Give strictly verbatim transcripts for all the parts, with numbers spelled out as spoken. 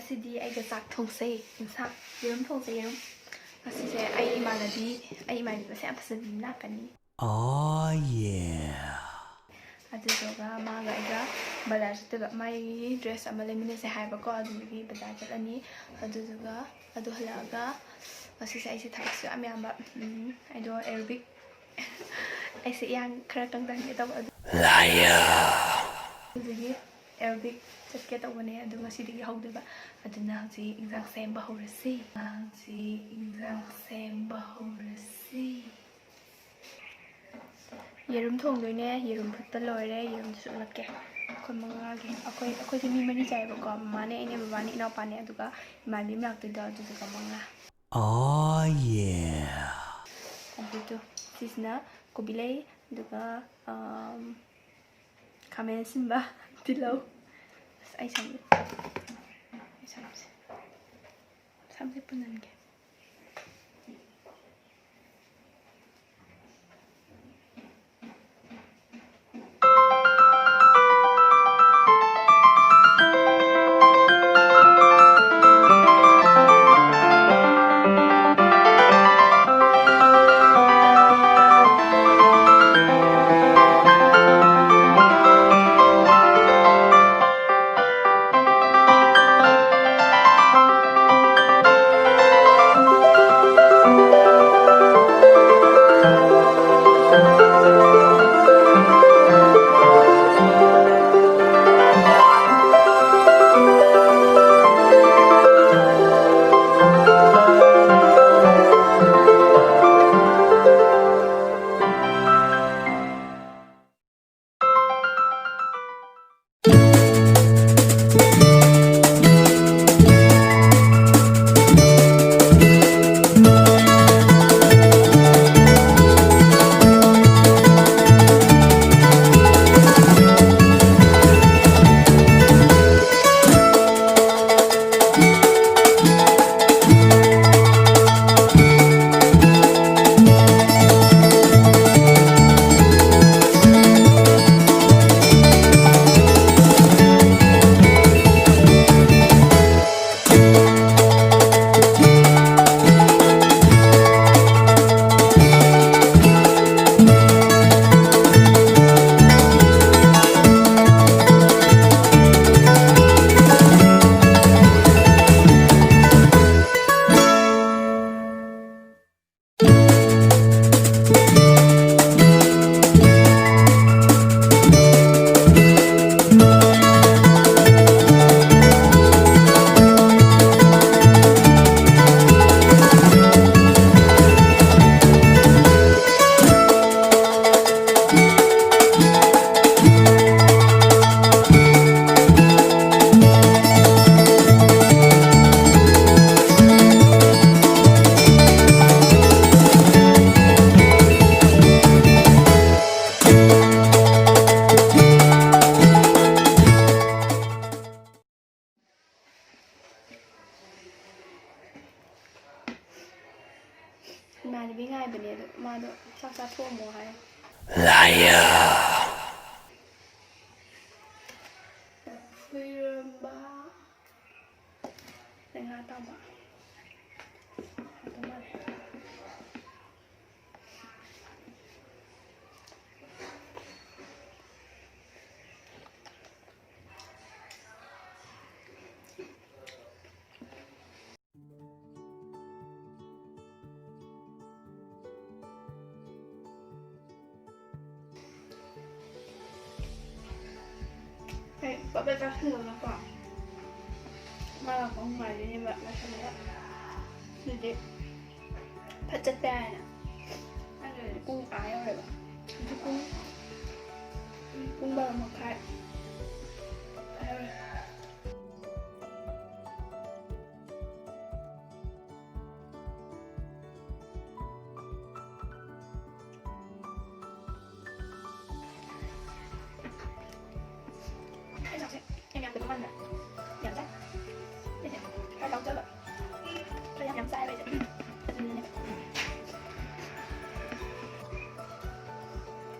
ꯉꯁꯤꯗꯤ ꯑꯩꯒ ꯆꯥꯛ ꯊꯣꯡꯁꯦ꯫ ꯏꯟꯁꯥꯡ ꯌꯦꯔꯨꯝ ꯊꯣꯡꯁꯦ, ꯌꯦꯔꯨꯝ꯫ ꯉꯁꯤꯁꯦ ꯑꯩ ꯏꯃꯥꯟꯅꯕꯤ, ꯑꯩ ꯏꯃꯥꯟꯅꯕꯤ ꯃꯁꯛ ꯌꯥꯝ ꯐꯖꯕꯤ ꯑꯃ ꯂꯥꯛꯀꯅꯤ꯫ Oh, yeah. ꯑꯗꯨꯗꯨꯒ ꯃꯥꯒ ꯑꯩꯒ ꯕꯖꯥꯔ ꯆꯠꯇꯣꯏꯕ꯫ ꯃꯥꯒꯤ dress ꯑꯃ ꯂꯩꯃꯤꯟꯅꯁꯦ ꯍꯥꯏꯕꯀꯣ, ꯑꯗꯨꯗꯨꯒꯤ ꯕꯖꯥꯔ ꯆꯠꯂꯅꯤ꯫ ꯑꯗꯨꯗꯨꯒ ꯑꯗꯨ ꯍꯜꯂꯛꯑꯒ ꯉꯁꯤꯁꯦ ꯑꯩꯁꯦ ꯊꯕꯛꯁꯨ ꯌꯥꯝ ꯌꯥꯝꯕ꯫ ꯎꯝ, ꯑꯩꯗꯣ aerobic ꯑꯩꯁꯦ ꯏꯌꯥꯡ ꯈꯔ ꯀꯪꯊꯍꯟꯒꯦ ꯇꯧꯕ ꯑꯗꯨ꯫ Liar. ꯑꯗꯨꯗꯨꯒꯤ aerobic ꯆꯠꯀꯦ ꯇꯧꯕꯅꯦ, ꯑꯗꯨ ꯉꯁꯤꯗꯒꯤ ꯍꯧꯗꯣꯏꯕ꯫ ꯑꯗꯨꯅ ꯍꯧꯖꯤꯛ ꯏꯟꯖꯥꯡ ꯁꯦꯝꯕ ꯍꯧꯔꯁꯤ꯫ ꯍꯧꯖꯤꯛ ꯏꯟꯖꯥꯡ ꯁꯦꯝꯕ ꯍꯧꯔꯁꯤ꯫ ꯌꯦꯔꯨꯝ ꯊꯣꯡꯗꯣꯏꯅꯦ꯫ ꯌꯦꯔꯨꯝ ꯐꯨꯠꯄ ꯂꯣꯏꯔꯦ꯫ ꯌꯦꯔꯨꯝꯗꯨꯁꯨ ꯎꯠꯂꯛꯀꯦ꯫ ꯑꯩꯈꯣꯏ ꯃꯉꯥꯒꯤ, ꯑꯩꯈꯣꯏ, ꯑꯩꯈꯣꯏꯁꯦ ꯃꯤ ꯃꯔꯤ ꯆꯥꯏꯌꯦꯕꯀꯣ꯫ ꯃꯃꯥꯅꯦ, ꯑꯩꯅꯦ, ꯕꯕꯥꯅꯦ, ꯏꯅꯥꯎꯄꯥꯅꯦ, ꯑꯗꯨꯒ ꯏꯃꯥꯟꯅꯕꯤ ꯑꯃ ꯂꯥꯛꯇꯣꯏꯗꯣ, ꯑꯗꯨꯗꯨꯒ ꯃꯉꯥ꯫ Oh, yeah. ꯑꯗꯨꯗꯣ, ꯁꯤꯁꯤꯅ ꯀꯣꯕꯤ ꯂꯩ, ꯑꯗꯨꯒ, ꯑꯝ, ꯈꯥꯃꯦꯟ ꯑꯁꯤꯟꯕ, ꯇꯤꯜꯍꯧ꯫ ꯑꯁ, ꯑꯩ ꯁꯝꯁꯦ, ꯑꯩ ꯁꯝꯁꯦ, ꯁꯝꯁꯦ ꯄꯨꯟꯍꯟꯒꯦ꯫ ꯉꯥꯏꯕꯅꯦ ꯑꯗꯣ ꯃꯥꯗꯣ ꯆꯥꯛ ꯆꯥꯊꯣꯛꯑꯝꯃꯣ ꯍꯥꯏ꯫ Liar. ꯈꯨꯏꯔꯝꯕ꯫ ꯉꯥ ꯑꯇꯥꯎꯕ꯫ ꯑꯗꯨ ꯃꯥꯜꯂꯦ꯫ ꯑꯩ ꯄꯞ ꯄꯞ ꯆꯥꯁꯤꯜꯂꯒꯀꯣ꯫ ꯃꯥꯅ ꯑꯃꯨꯛ ꯉꯥꯏꯗꯣꯏꯅꯦꯕ ꯂꯣꯏꯁꯜꯂꯒ꯫ ꯑꯗꯨꯗꯤ ꯐꯠ ꯆꯠꯄ ꯌꯥꯏꯅ꯫ ꯑꯗꯨꯗꯤ ꯄꯨꯡ ꯑꯥ ꯌꯧꯔꯦꯕ꯫ ꯍꯧꯖꯤꯛ ꯄꯨꯡ, ꯄꯨꯡ ꯕꯥꯔꯣ ꯃꯈꯥꯏ ꯌꯧꯔꯦ꯫ ꯑꯩ ꯆꯥꯛꯁꯦ ꯌꯥꯝ ꯌꯥꯝꯗꯕ ꯃꯥꯟꯕ꯭ꯔꯥ? ꯌꯥꯝ ꯆꯥꯏ꯫ ꯑꯩꯁꯦ ꯈꯔ ꯌꯥꯎꯖꯕ꯫ ꯈꯔ ꯌꯥꯝ ꯌꯥꯝ ꯆꯥꯏꯕ ꯑꯩꯁꯦ꯫ ꯑꯗꯨꯅꯅꯦ꯫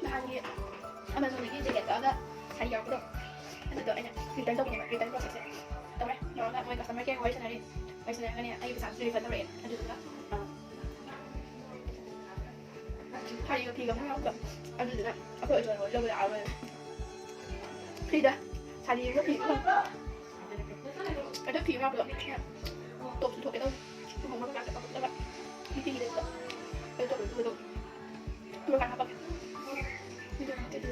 ꯅꯍꯥꯟꯒꯤ Amazon-ꯗꯒꯤ jacket ꯀꯛꯑꯒ ꯁꯥꯔꯤ ꯌꯥꯎꯔꯛꯄꯗꯣ, ꯑꯗꯨꯗꯣ ꯑꯩꯅ return ꯇꯧꯕꯅꯦꯕ꯫ Return process-ꯁꯦ ꯇꯧꯔꯦ꯫ ꯇꯧꯔꯒ ꯃꯣꯏ customer care ꯋꯥꯔꯤ ꯁꯥꯟꯅꯔꯦ꯫ ꯋꯥꯔꯤ ꯁꯥꯟꯅꯔꯒꯅꯦ ꯑꯩꯒꯤ ꯄꯩꯁꯥꯁꯨ refund ꯇꯧꯔꯛꯑꯦ꯫ ꯑꯗꯨꯗꯨꯒ, ꯑ, ꯁꯥꯔꯤꯒ ꯐꯤꯒ ꯑꯃ ꯌꯥꯎꯕꯗꯣ, ꯑꯗꯨꯗꯨꯅ ꯑꯩꯈꯣꯏ ꯑꯣꯖꯥꯅ ꯂꯧꯕ ꯂꯥꯛꯑꯔꯣꯏ꯫ Free-ꯗ ꯁꯥꯔꯤ ꯑꯃꯒ ꯐꯤ ꯑꯃꯒ꯫ ꯑꯗꯣ ꯐꯤ ꯑꯃ ꯌꯥꯎꯕꯗꯣ top ꯁꯨ ꯊꯣꯛꯀꯦ ꯇꯧꯕ꯫ ꯂꯨꯍꯣꯡꯕ ꯀꯩꯀꯥ ꯆꯠꯄ ꯈꯣꯠꯄꯗ ꯃꯤꯇꯤꯡꯒꯤ ꯂꯩꯕꯗꯣ꯫ ꯑꯗꯨ ꯇꯧꯕꯗꯣ ꯑꯗꯨꯝ ꯇꯨꯔꯀꯥꯟ ꯍꯥꯞꯄꯛꯀꯦ꯫ ꯑꯗꯨ ꯅꯠꯇ꯭ꯔꯗꯤ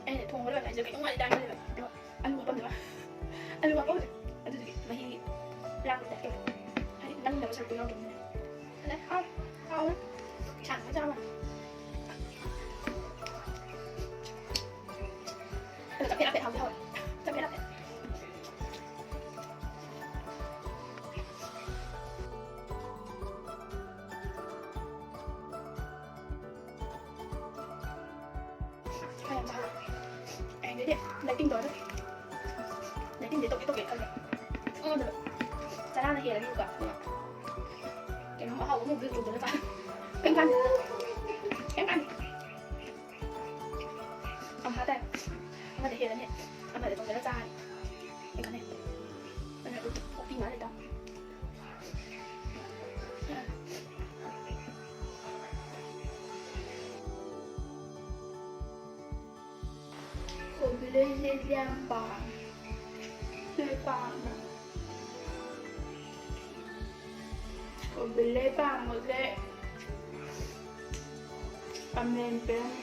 ꯑꯩꯅ ꯊꯣꯡꯕ ꯂꯣꯏꯔꯒ ꯑꯩꯁꯦ ꯀꯩꯅꯣꯝ ꯋꯥꯠꯂꯤꯗꯥ ꯈꯜꯂꯦꯕ꯫ ꯑꯗꯨꯒ ꯑꯂꯨ ꯍꯥꯞꯄꯝꯗꯕ꯫ ꯑꯂꯨ ꯍꯥꯞꯄꯝꯗꯦ꯫ ꯑꯗꯨꯗꯨꯒꯤ ꯃꯍꯤ ꯂꯥꯡꯕ ꯇꯥꯏꯞ ꯇꯧꯋꯦ꯫ ꯍꯥꯏꯗꯤ ꯅꯪꯗꯕ ꯁꯔꯨꯛꯇꯣ ꯌꯥꯎꯗ꯭ꯔꯕꯅꯤꯅ꯫ ꯑꯗꯩ ꯍꯥꯎ-, ꯍꯥꯎꯋꯦ꯫ ꯏꯁꯥꯅ ꯈꯪꯖꯕ꯫ ꯑꯗꯣ ꯆꯝꯐꯦꯠ ꯑꯃ ꯍꯥꯎꯗꯤ ꯍꯥꯎꯋꯦ꯫ ꯆꯝꯐꯦꯠ ꯑꯃ꯫ ꯈꯔ ꯌꯥꯝ ꯆꯥꯍꯧꯋꯦ꯫ ꯑꯩꯗꯤ ꯗꯥꯏꯇꯤꯡ ꯇꯧꯔꯗꯤ, ꯗꯥꯏꯇꯤꯡꯗꯤ ꯇꯧꯒꯦ ꯇꯧꯒꯦ ꯈꯜꯂꯦ꯫ ꯑꯗꯨꯒ ꯆꯔꯥꯅ ꯍꯦꯜꯂꯅꯤꯕꯀꯣ꯫ ꯑꯗꯨꯒ ꯀꯩꯅꯣꯝ ꯑꯍꯥꯎꯕ ꯑꯃ ꯎꯕꯗ ꯆꯣꯡꯗꯅ ꯆꯥ-, ꯀꯩꯝ ꯀꯥꯟꯗꯦ꯫ ꯀꯩꯝ ꯀꯥꯟꯗꯦ꯫ ꯑꯃ ꯍꯥꯏꯇꯥꯔꯦ꯫ ꯑꯃꯗ ꯍꯦꯜꯂꯅꯤ꯫ ꯑꯃꯗ ꯆꯣꯡꯗꯅ ꯆꯥꯔꯅꯤ꯫ ꯀꯩꯝ ꯀꯥꯟꯗꯦ꯫ ꯑꯗꯨꯅ ꯑꯗꯨꯝ ꯑꯣꯛꯄꯤ ꯃꯥꯜꯂꯦ ꯇꯥꯃꯣ꯫ ꯀꯣꯕꯤ ꯂꯩꯁꯦ ꯌꯥꯝ ꯄꯥꯝꯃꯦ꯫ ꯂꯣꯏ ꯄꯥꯝꯃꯦ꯫ ꯀꯣꯕꯤ ꯂꯩ ꯄꯥꯝꯕꯁꯦ ꯄꯥꯝꯖꯩ ꯄꯦꯝꯃ꯫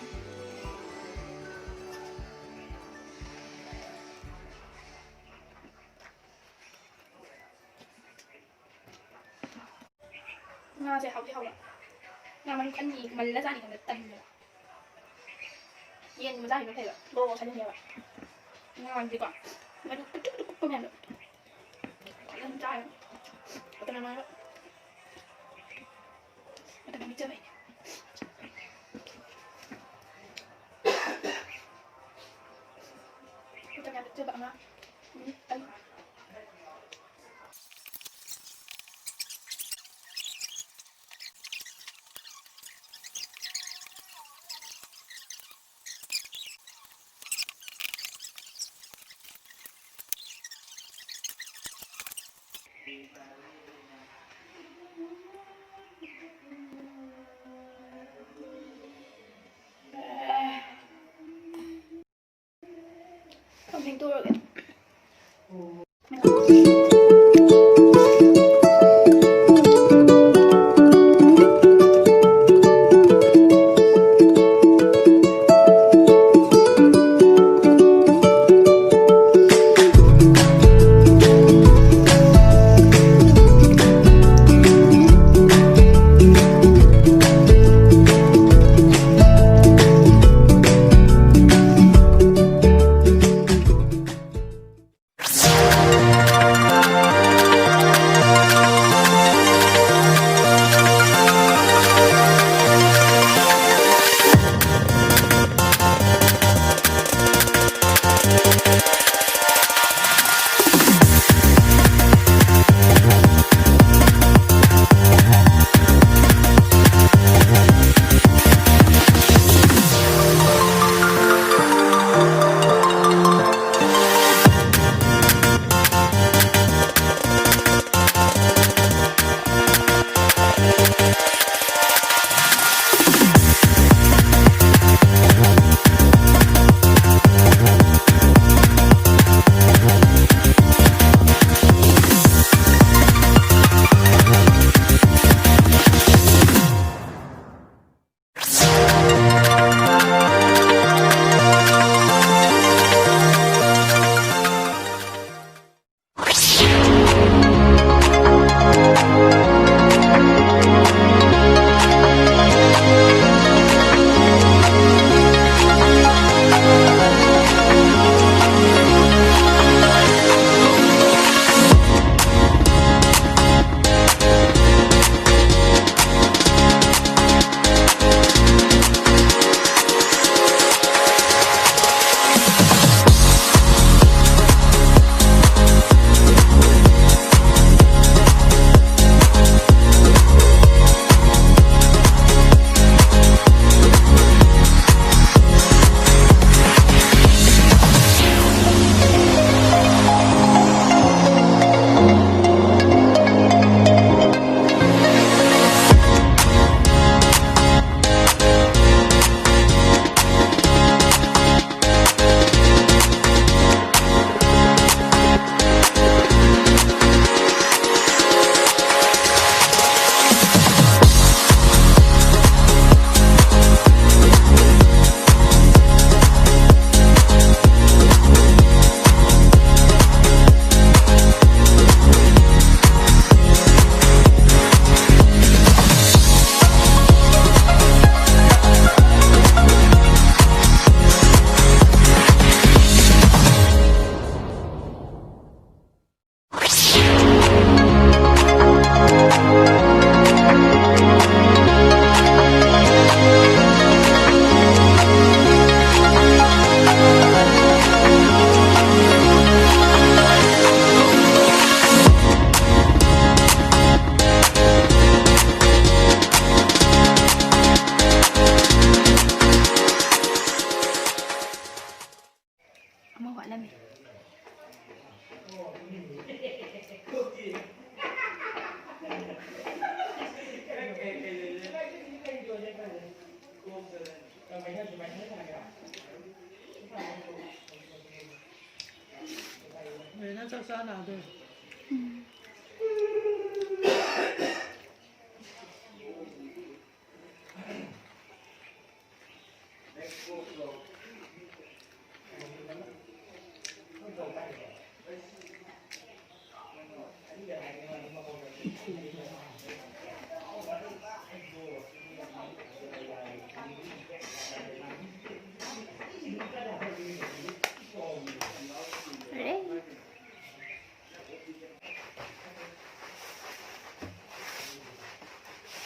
ꯉꯥꯁꯦ ꯍꯥꯎꯗꯤ ꯍꯥꯎꯕ꯫ ꯉꯥ ꯃꯔꯨꯝ ꯈꯟ ꯃꯜꯂ ꯆꯥꯅꯤ ꯈꯟꯕ ꯇꯟꯕ꯫ ꯌꯦꯟꯒꯨꯝꯕ ꯆꯥꯈꯤꯕꯅ ꯐꯩꯕ꯫ Grow grow ꯆꯥꯅꯤꯡꯉꯦꯕ꯫ ꯉꯥꯁꯤꯗꯤꯀꯣ ꯃꯔꯨ ꯄꯤꯛꯇ꯭ꯔꯨ ꯄꯤꯛꯇ꯭ꯔꯨ ꯀꯨꯞꯄ ꯃꯌꯥꯝꯗꯣ꯫ ꯐꯖꯅ ꯆꯥꯔꯦ꯫ ꯃꯇꯝ ꯌꯥꯝ ꯃꯥꯡꯉꯦꯕ꯫ ꯃꯇꯝ ꯌꯥꯝ ꯂꯤꯛꯆꯕ ꯑꯩꯅꯦ꯫ ꯃꯇꯝ ꯌꯥꯝ ꯂꯤꯛꯆꯕ ꯑꯉꯥꯡ꯫ ꯎꯝ, ꯑꯩ꯫ ꯀꯝ ꯐꯦꯡꯗꯣꯛꯎꯔꯒꯦ꯫ ꯆꯥꯛ ꯆꯥ ꯂꯥꯛꯑꯗꯣꯏꯔꯣ?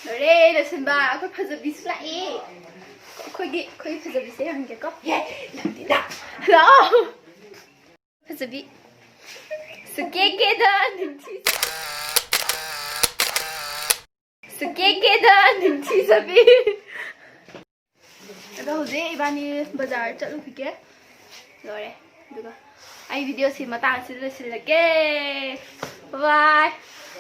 ꯂꯣꯏꯔꯦ ꯂꯣꯏꯁꯤꯟꯕ꯫ ꯑꯩꯈꯣꯏ ꯐꯖꯕꯤꯁꯨ ꯂꯥꯛꯑꯦ꯫ ꯑꯩꯈꯣꯏꯒꯤ ꯑꯩꯈꯣꯏꯒꯤ ꯐꯖꯕꯤꯁꯦ ꯍꯪꯒꯦꯀꯣ꯫ ꯂꯥꯛꯑꯣ꯫ ꯐꯖꯕꯤ꯫ ꯁꯨꯀꯦ ꯀꯦꯗ ꯅꯤꯡꯊꯤꯖ-, ꯁꯨꯀꯦ ꯀꯦꯗ ꯅꯤꯡꯊꯤꯖꯕꯤ꯫ ꯑꯗꯣ ꯍꯧꯖꯤꯛ ꯏꯕꯥꯅꯤ ꯕꯖꯥꯔ ꯆꯠꯂꯨꯈꯤꯒꯦ꯫ ꯂꯣꯏꯔꯦ꯫ ꯑꯗꯨꯒ ꯑꯩ ꯚꯤꯗꯤꯑꯣꯁꯤ ꯃꯇꯥꯡ ꯑꯁꯤꯗ ꯂꯣꯏꯁꯤꯜꯂꯒꯦ꯫ ꯕꯥꯏ꯫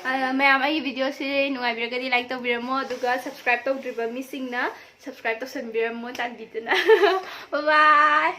ꯑ, ꯃꯌꯥꯝ ꯑꯩꯒꯤ ꯚꯤꯗꯤꯑꯣꯁꯤ ꯅꯨꯡꯉꯥꯏꯕꯤꯔꯒꯗꯤ ꯂꯥꯏꯛ ꯇꯧꯕꯤꯔꯝꯃꯣ, ꯑꯗꯨꯒ ꯁꯕꯁꯀ꯭ꯔꯥꯏꯕ ꯇꯧꯗ꯭ꯔꯤꯕ ꯃꯤꯁꯤꯡꯅ ꯁꯕꯁꯀ꯭ꯔꯥꯏꯕ ꯇꯧꯁꯟꯕꯤꯔꯝꯃꯣ ꯆꯥꯟꯕꯤꯗꯨꯅ꯫ ꯕꯥꯏ ꯕꯥꯏ꯫